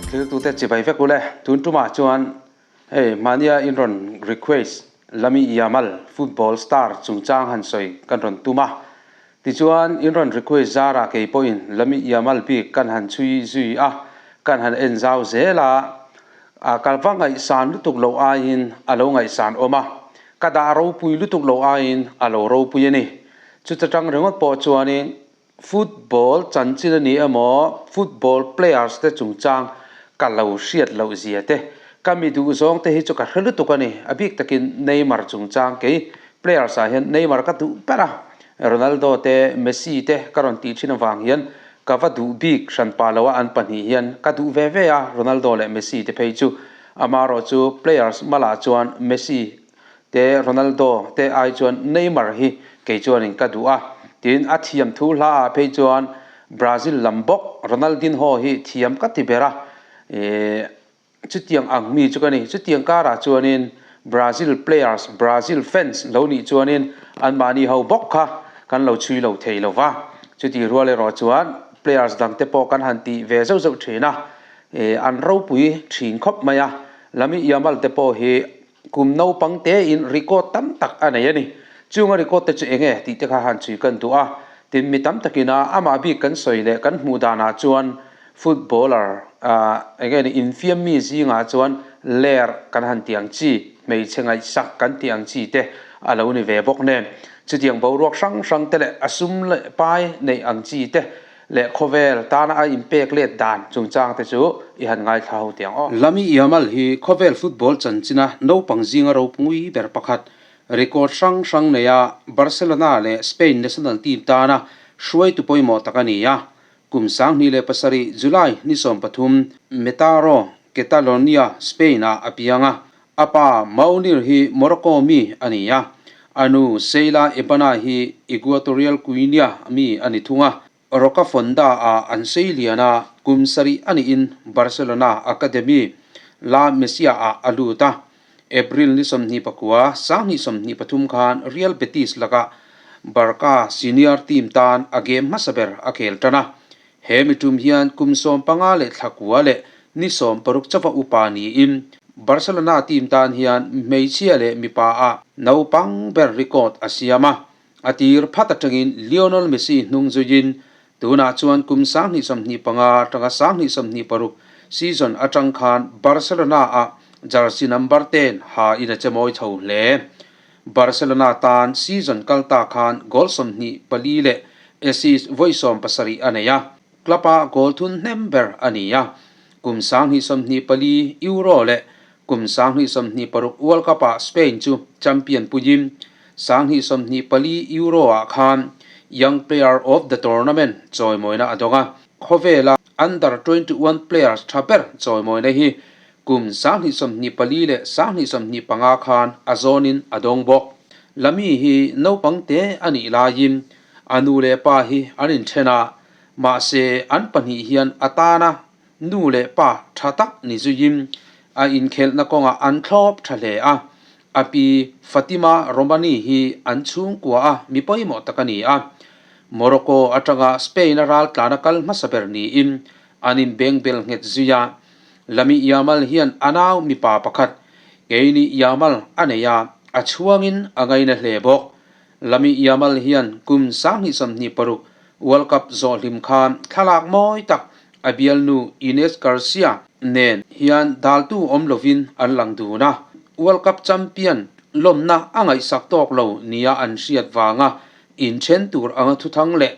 Thiltute chibai vek ule, tun tumah chuan hei mahnia in rawn request Lami Yamal football star chungchang han sawi kan rawn tum a. Tichuan in rawn request zarah kei pawhin Lami Yamal bik kan han chhui zui a, kan han en zau zel a, a ka va ngaihsan lutuk loh aiin a lo ngaihsan awm a, ka dah ropui lutuk loh aiin a lo ropui a ni. Chuta tang ringawt pawh chuanin Football chanchin a ni emaw, football players te chungchang ka lo hriat loh zia te, ka mi duh zawng te hi chu ka hre lutuk a ni. A bik takin Neymar chungchang kei players ah hian Neymar ka duh ber a, Ronaldo te, Messi te ka rawn tih thin avang hian ka va duh bik hran pah lo a, an pahnih hian ka duh ve ve a, Ronaldo leh Messi te phei chu. Amaherawhchu players malah chuan Messi Te Ronaldo te ai chuan Neymar hi kei chuanin ka duh a, tiin a thiam thu hla ah phei chuan Brazil lam bawk Ronaldinho hi thiam ka ti ber a, ih chutiang ang mi chu ka ni. Chutiang karah chuanin Brazil players, Brazil fans lo nih chuanin anmahni ho bawk kha kan lo chhui lo thei lo va, chutih rual erawh chuan players dang te pawh kan han tih ve zeuh zeuh thin a, ih an ropui thin khawp mai a, Lami Yamal te pawh hi Kum naupang tein record tam tak a nei a ni. Chunga record te chu eng nge tih te kha han chhui kan duh a. Tin, mi tam takin a amah bik kan sawi leh kan hmuh danah chuan footballer eng nge ni infiam mi zingah chuan ler kan han tih ang chi, hmeichhe ngaihsak kan tih ang chi te a lo ni ve bawk nen. Chutiang boruak hrang hrang te leh a sum leh pai neih ang chi te leh khawvel tana a inpek let dan chungchang te chu i han ngaithla ho tiang aw. Lami Yamal hi khawvel football chanchina naupang zinga ropui ber pakhat, record hrang hrang neia Barcelona leh Spain national team tana hruaitu pawimawh tak a ni a. Kum 2007 July ni 13 Metaro, Catalonia, Spain-ah a piang a. A pa Mounir hi Morocco mi a ni a, a nu Sheila Ebana hi Equatorial Guinea mi a ni thung a. Rocafonda-ah an sei lian a, kum sarih a niin Barcelona academy La Masia-ah a lut a. April ni 29, 2023 khan Real Betis lakah Barca senior team tan a game hmasa ber a khel tan a. He mi tum hian kum 15 leh thla kua leh ni 60 chauha upa niin Barcelona team tan hian hmeichhia leh mipa ah naupang ber record a siam a. A tir phat atangin Lionel Messi hnung zuiin tunah chuan kum 2025 atanga 2026 season atang khan Barcelona ah jersey number 10 ha in a che mawi chho hle. Barcelona tan season kal ta khan goal 24 leh assist vawi 17 a nei a, club-a goal thun hnem ber a ni a. Kum 2024 Euro leh kum 2026 World Cup-ah Spain chu champion puiin 2024 Euro-ah khan Young Player of the Tournament chawimawina a dawng a. Khawvela Under 21 players tha ber chawimawina hi Kum 2024 leh 2025 khan a zawnin a dawng bawk. Lami hi naupang te a nih laiin a nu leh pa hi an inthen a, mahse an pahnih hian a tana nu leh pa tha tak ni zuiin a inkhelhna kawngah an thlawp tha hle a. A pi Fatima Romani hi an chhungkua a mi pawimawh tak a ni a. Morocco atanga Spain a raltlana kal hmasa ber niin an inbengbel nghet zui a. Lami Yamal hian a nau mipa pakhat, Keini Yamal a nei a, a chhuangin a ngaina hle bawk. Lami Yamal hian kum 2026 World Cup zawh hlim khan thlalak mawi tak a bialnu Ines Garcia nen hian daltu awm lovin an lang dun a. World Cup champion lawmna a ngaihsak tawk lo nia an hriat vanga inthen tur anga thuthang leh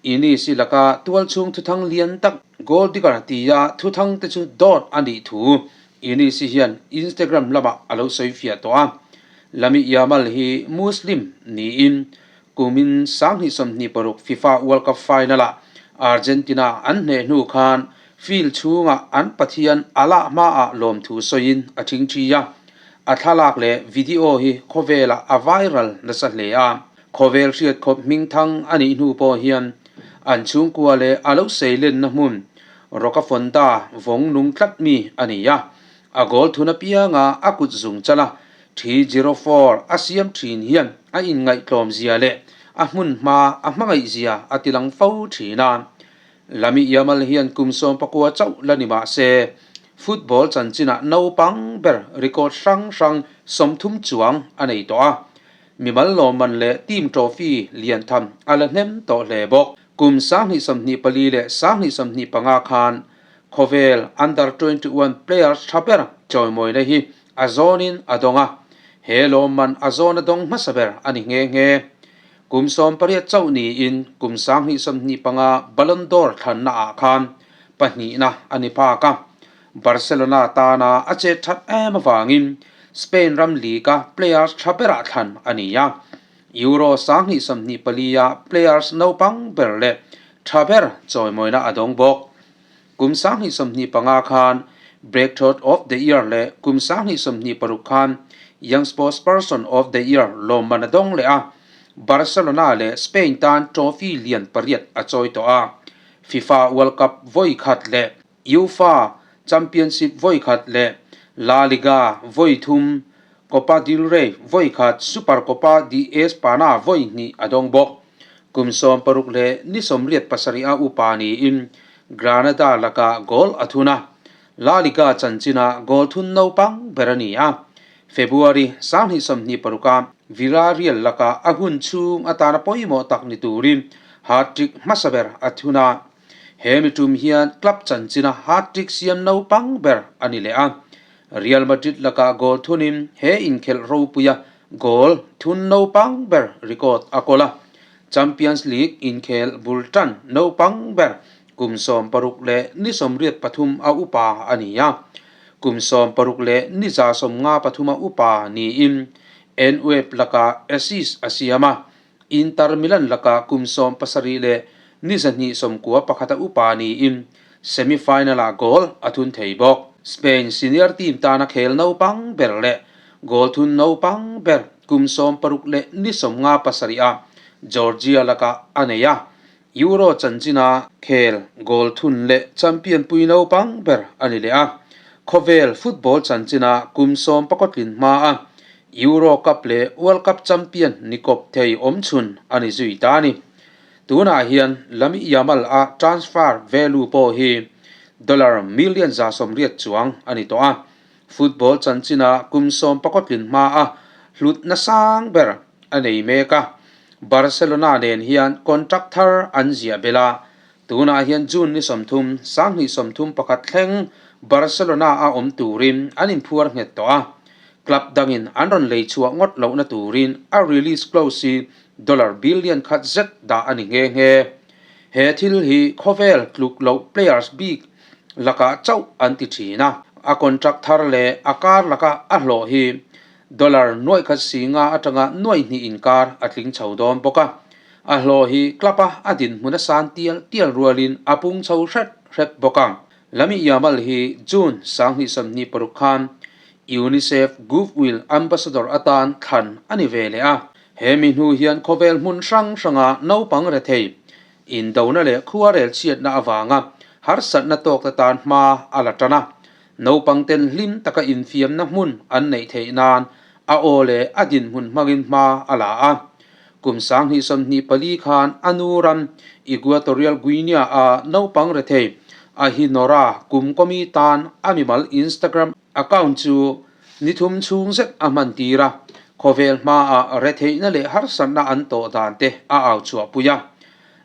Ines-i laka tualchhung thuthang lian tak Gold digger tia thuthang te chu dawt a nih thu Ines-i hian Instagram lamah a lo sawi fiah tawh a. Lami Yamal hi Muslim niin kumin 2026 FIFA World Cup final-ah Argentina an hneh hnu khan field chhungah an Pathian Allah hmaah lawmthu sawiin a thingthi a. A thlalak leh video hi khawvelah a viral nasa hle a. Khawvel hriat khawp hmingthang a nih hnu pawh hian an chhungkua leh a lo seilenna hmun Rocafonda vawng nung tlat mi a ni a. A goal thun apianga a kut zung chal a, 304 a siam thin hian a inngaihtlawm zia leh a hmun hma a hmangaih zia a tilang fo thin a. Lami Yamal hian kum 19 chauh la ni mah se, Football chanchinah naupang ber record hrang hrang 30 chuang a nei tawh a. Mimal lawmman leh team trophy lian tham a la hnem tawh hle bawk. Kum 2024 leh 2025 khan khawvel Under 21 players tha ber chawimawina hi a zawnin a dawng a, he lawmman a zawn a dawng hmasa ber a ni nghe nghe. Kum 18 chauh niin kum 2025 Ballon d'Or thlanna ah khan pahnihna a ni phak a, Barcelona tana a chet that em avangin Spain ram league-a players tha berah thlan a ni a, Euro 2024 a players naupang ber leh tha ber chawimawina a dawng bawk. Kum 2025 khan Breakthrough of the Year leh kum 2026 khan Young Sportsperson of the Year lawmman a dawng leh a, Barcelona leh Spain tan trophy lian pariat a chawi tawh a, FIFA World Cup vawi khat leh UEFA Championship vawi khat leh La Liga vawi thum, Copa del Rey vawi khat, Supercopa de Espana vawi hnih a dawng bawk. Kum 60 leh ni 87 a upa niin Granada lakah goal a thun a, La Liga chanchina goal thun naupang ber a ni a. February 2026 a Villarreal lakah a hun chhung atana pawimawh tak ni turin hat-trick hmasa ber a thun a. He mi tum hian club chanchina hat-trick siam naupang ber a ni leh a. Real Madrid lakah goal thunin he inkhelh ropuia goal thun naupang ber record a kawl a. Champions League inkhel bul tan naupang ber kum 60 leh ni 83 a upa a ni a. Kum 60 leh ni 153 a upa niin Antwerp lakah assist a siam a. Inter Milan lakah kum 70 leh ni 291 a upa niin semi-final-ah goal a thun thei bawk. Spain senior team tana khel naupang ber leh goal thun naupang ber kum 60 leh ni 57 a Georgia lakah a nei a. Euro chanchina khel goal thun leh champion pui naupang ber a ni leh a. Khawvel football chanchina kum 14 tlin hma a Euro Cup leh World Cup champion ni kawp thei awm chhun a ni zui ta a ni. Tunah hian Lamine Yamal a transfer value pawh hi dollar million 180 chuang a ni tawh a. Football chanchina kum 14 tlin hma a hlutna sang ber a nei mek a. Barcelona nen hian contract thar an ziah belh a, tunah hian June ni 30, 2031 thleng Barcelona a awm turin an inphuar nghet tawh a. Club dangin an rawn lei chhuah ngawt lohna turin a release clause hi dollar billion khat zet dah a ni nghe nghe. He thil hi khawvel tluk loh players bik lakah chauh an ti thin a, a contract thar leh a kar laka a hlawh hi dollar nuaih khat si nga atanga nuaih hnih inkar a tling chho dawn bawk a. A hlawh hi club a a dinhmun a san tial tial rualin a pung chho hret hret bawk a. Lamine Yamal hi June 2026 khan UNICEF Goodwill Ambassador atan thlan a ni ve leh a. He mi hnu hian khawvel hmun hrang hranga naupang rethei indona leh khuarel chhiatna avanga harsatna tawk te tan hma a la tan a. Naupang ten hlim taka infiamna hmun an neih theih nan a aw leh a dinhmun hmangin hma a la a. Kum 2024 khan a nu ram Equatorial Guinea a naupang rethei Ahinora kumkawmi tan a mimal Instagram account chu ni thum chhung zet a hman tir a, khawvel hmaah retheihna leh harsatna an tawh dan te a au chhuahpui a.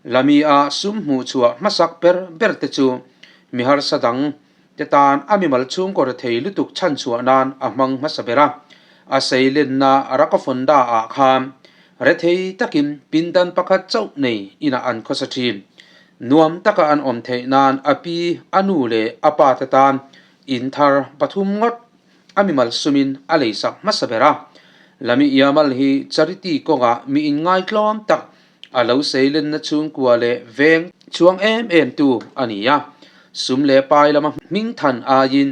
Lami a sum hmuh chhuah hmasak ber ber te chu mi harsa dang te tan a mimal chhungkaw rethei lutuk chhan chhuah nan a hmang hmasa ber a. A seilenna Rakafonda ah khan rethei takin pindan pakhat chauh nei inah an khawsa thin. Nuam taka an awm theih nan a pi, a nu leh a pa te tan in thar pathum ngawt a mimal sumin a leisak hmasa ber a. Lamine Yamal hi charity kawngah mi inngaitlawm tak a lo seilenna chhungkua leh veng chhuang em em tu a ni a. Sum leh pai lama hming than aiin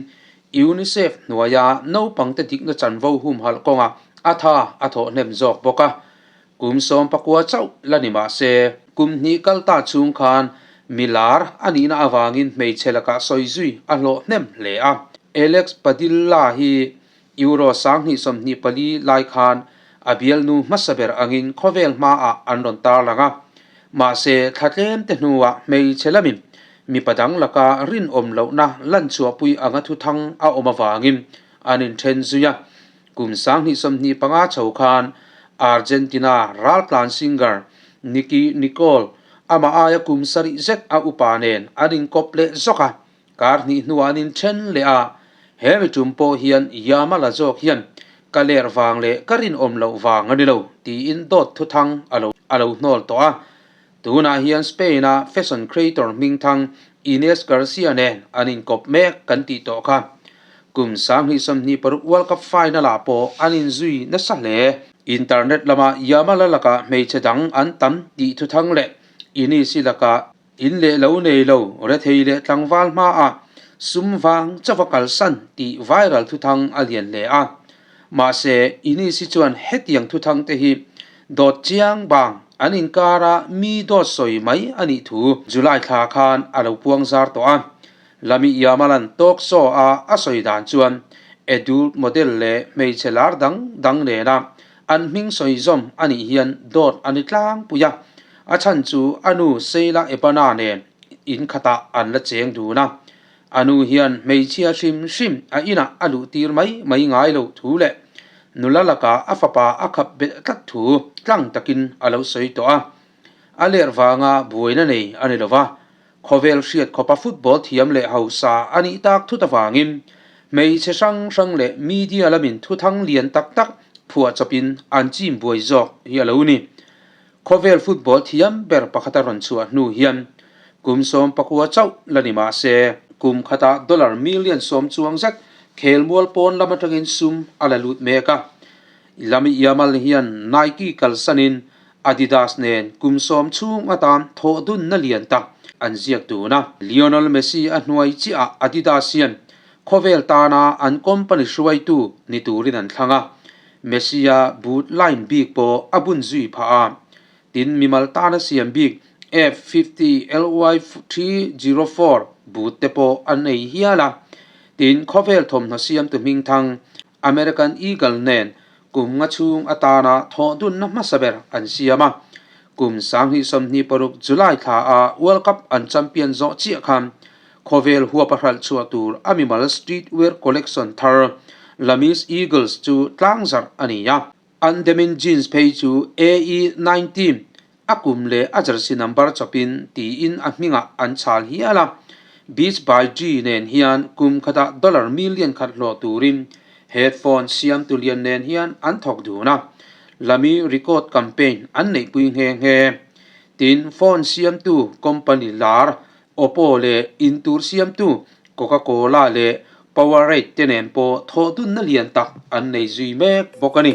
UNICEF hnuaia naupangte dikna chanvo humhalh kawngah a tha a thawh hnem zawk bawk a. Kum 19 chauh la ni mah se, kum hnih kal ta chhung khan mi lar a nihna avangin hmeichhe lakah sawi zui a hlawh hnem hle a. Alex Padilla hi Euro 2024 lai khan a bialnu hmasa ber angin khawvel hmaah an rawn tarlang a. Mahse, thla tlem te hnuah hmeichhe lamin Mipa dang laka rinawm lohna lanchhuahpui anga thuthang a awm avangin an inthen zui a. Kum 2025 chho khan Argentina raltlan singer Nicki Nicole amah aia kum sarih zet a upa nen an inkawp leh zawk a, kar hnih hnuah an inthen leh a. He mi tum pawh hian Yamal-a zawk hian ka ler vang leh ka rinawm loh vang a ni lo tiin dawt thuthang a lo a lo hnawl tawh a. Tunah hian Spain-a fashion creator hmingthang Ines Garcia nen an inkawp mek kan tih tawh kha. Kum 2026 World Cup final-ah pawh an inzui nasa hle. Internet lama Yamal-a lakah hmeichhe dang an tam tih thuthang leh Ines-i lakah in leh lo nei lo rethei leh tlangval hmaah sum vang chauha kalsan tih viral thuthang a lian hle a. Mahse, Ines-i chuan hetiang thuthang te hi dawt chiang bang an inkara mi dawt sawi mai a nih thu July thla khan a lo puang zar tawh a. Lami Yamalan talk show a a sawi dan chuan adult model leh hmeichhe lar dang dang nena an hming sawi zawm a nih hian dawt a ni tlangpui a. A chhan chu a nu Sheila Ebana nen in khatah an la cheng dun a. A nu hian hmeichhia hrim hrim a inah a luh tir mai mai ngai lo thu leh nula lakah a fapa a khap belh tlat thu tlang takin a lo sawi tawh a. A ler vanga buaina nei a ni lo va, khawvel hriat khawpa football thiam leh hausa a nih tak thut avangin hmeichhe hrang hrang leh media lamin thuthang lian tak tak phuah chawpin an chim buai zawk hi a lo ni. Khawvel football thiam ber pakhat a rawn chhuah hnu hian kum 19 chauh la ni mah se, kum khatah dollar million 10 chuang zet khelmual pawn lam atangin sum a la lut mek a. Lami Yamal hian Nike kalsanin Adidas nen kum 10 chhung atan thawh dunna lian tak an ziak dun a. Lionel Messi a hnuai chiahah Adidas hian khawvel tana an company hruaitu ni turin an thlang a. Messi-a boot line bik pawh a bun zui phah a, tin mimal tana siam bik F50 LY304 boot te pawh an ei hial a. Tin, khawvel thawmhnaw siamtu hmingthang American Eagle nen kum nga chhung atana thawh dunna hmasa ber an siam a. Kum 2026 July thla a World Cup an champion zawh chiah khan Khawvel huap a hralh chhuah tur a mimal streetwear collection thar Lamis Eagles chu tlangzarh a ni a. An denim jeans phei chu AE 19 a kum leh a jersey number chawpin tiin a hmingah an chhal hial a. Beach by G nen hian kum khatah dollar million khat hlawh turin headphone siamtu lian nen hian an thawk dun a. Lamy record campaign an neihpui nghe nghe. Tin, phone siamtu company lar Oppo leh intur siamtu Coca-Cola leh Powerade te nen pawh thawh dunna lian tak an nei zui mek bawk a ni.